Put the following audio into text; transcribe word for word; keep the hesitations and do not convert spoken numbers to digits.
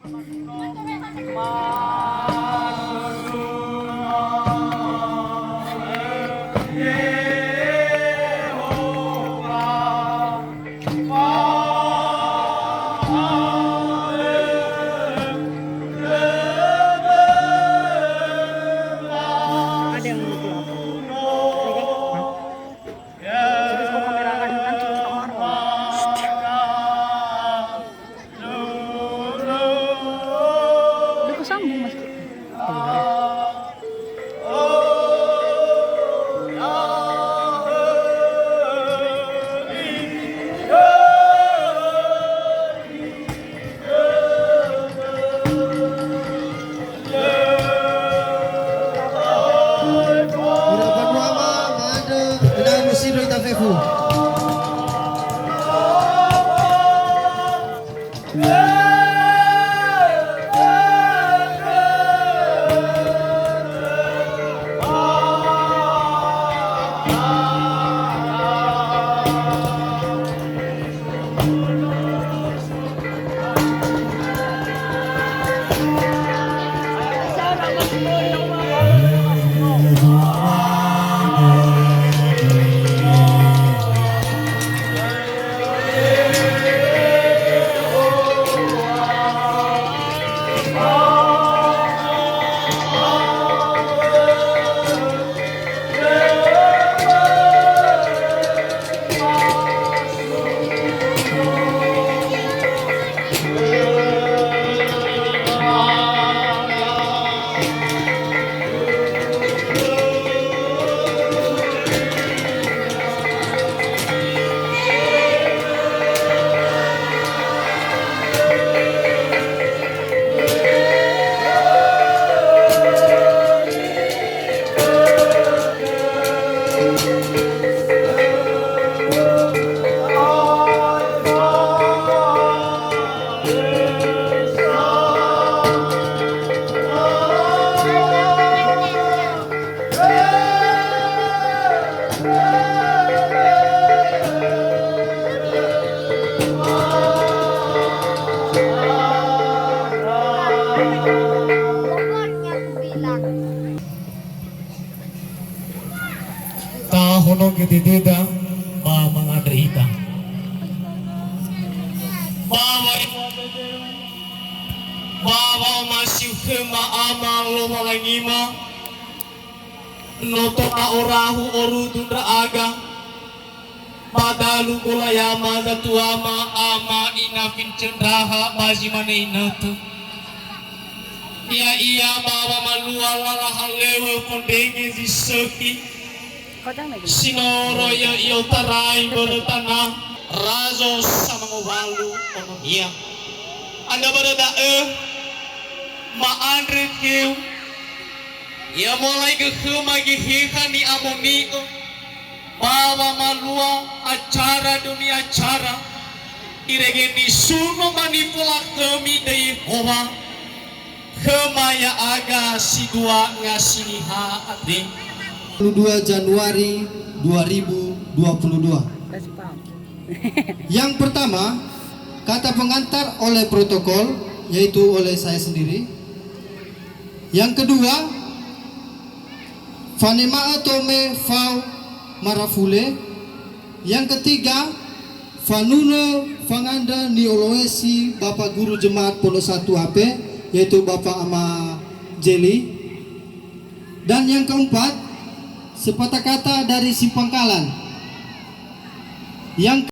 Ada yang lucu apa? Serius kok kamera kan, kan cuma tak marah. Udah kesambung, Mas. Ira banua ma, ma'andrö, ena'ö musindro ita fefu. Tahonogö dödöda ba mangandrö ita. Ba wa-, ba wa'omasiu khöma Ama Lowalangima, no to'ao rahu orudu ndra'aga, ba dalu golayama zatuama ama ina fincendraha ba zi mane inötö. Ya'ia ba wamalua lala halöŵö fondrege zi sökhi, si no roi'ö i'otarai mbörö tana, Razo Samangowalu ononia. Andrö börö da'ö, ma'andrö khöu, ya molaigö khöma Geheha ni'amoni'ö, ba wamalua acara dömi acara, irege nisuno ba nifolakhömi döi Yehowa, khöma ya'aga si dua ngasi niha andre. Dua puluh dua Januari dua ribu dua puluh dua. Yang pertama, kata pengantar oleh protokol, yaitu oleh saya sendiri. Yang kedua, fanema'ö tome fao marafule. Yang ketiga, fanunö fangandrö ni'olo'ösi Bapak Guru Jemaat Pondok Satu A P, yaitu Bapak Ama Jeli. Dan yang keempat, sepatah kata dari si Pangkalan. Yang